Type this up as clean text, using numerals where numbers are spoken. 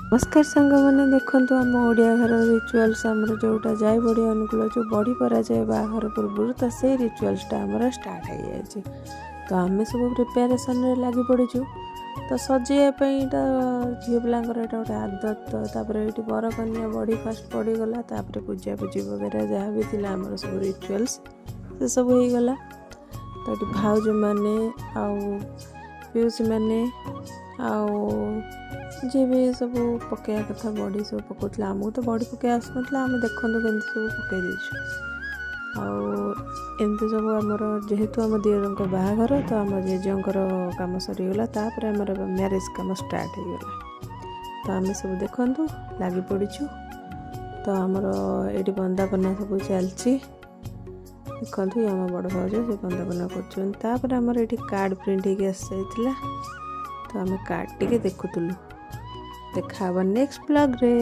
ନମସ୍କାର ସାଙ୍ଗମାନେ, ଦେଖନ୍ତୁ ଆମ ଓଡ଼ିଆ ଘର ରିଚୁଆଲ୍ସ, ଆମର ଯେଉଁଟା ଯାଇ ବଢ଼ି ଅନୁକୂଳ, ଯେଉଁ ବଢ଼ି ପରାଯାଏ ବାହାଘର ପୂର୍ବରୁ, ତ ସେଇ ରିଚୁଆଲ୍ସଟା ଆମର ଷ୍ଟାର୍ଟ ହେଇଯାଇଛି। ତ ଆମେ ସବୁ ପ୍ରିପାରେସନ୍ରେ ଲାଗି ପଡ଼ିଛୁ। ତ ସଜେଇବା ପାଇଁ ଏଇଟା ଝିଅ ପିଲାଙ୍କର ଏଇଟା ଗୋଟେ ଆଦତ। ତ ତାପରେ ଏଇଠି ବର କନ୍ୟା ବଢ଼ି ଫାଷ୍ଟ ପଡ଼ିଗଲା। ତାପରେ ପୂଜାପୂଜି ବଗେରା ଯାହା ବି ଥିଲା ଆମର ସବୁ ରିଚୁଆଲ୍ସ, ସେସବୁ ହେଇଗଲା। ତ ଏଠି ଭାଉଜମାନେ ଆଉ ପିଉସୀମାନେ ଆଉ ଯିଏ ବି ସବୁ ପକେଇବା କଥା ବଢ଼ି ସବୁ ପକାଉଥିଲା। ଆମକୁ ତ ବଢ଼ି ପକେଇବା ଆସୁନଥିଲା, ଆମେ ଦେଖନ୍ତୁ କେମିତି ସବୁ ପକେଇ ଦେଇଛୁ। ଆଉ ଏମିତି ସବୁ ଆମର, ଯେହେତୁ ଆମ ଦିଅରଙ୍କ ବାହାଘର, ତ ଆମ ଜେଜେଙ୍କର କାମ ସରିଗଲା, ତାପରେ ଆମର ମ୍ୟାରେଜ୍ କାମ ଷ୍ଟାର୍ଟ ହେଇଗଲା। ତ ଆମେ ସବୁ ଦେଖନ୍ତୁ ଲାଗି ପଡ଼ିଛୁ। ତ ଆମର ଏଇଠି ବନ୍ଦାପନା ସବୁ ଚାଲିଛି। ଦେଖନ୍ତୁ, ଇଏ ଆମ ବଡ଼ ଭାଉଜ, ସେ ବନ୍ଦାପନା କରୁଛନ୍ତି। ତାପରେ ଆମର ଏଇଠି କାର୍ଡ଼ ପ୍ରିଣ୍ଟ ହେଇକି ଆସିଯାଇଥିଲା, ତ ଆମେ କାର୍ଡ଼ ଟିକେ ଦେଖୁଥିଲୁ। ଦେଖା ହବ ନେକ୍ସଟ ବ୍ଲଗ୍ରେ।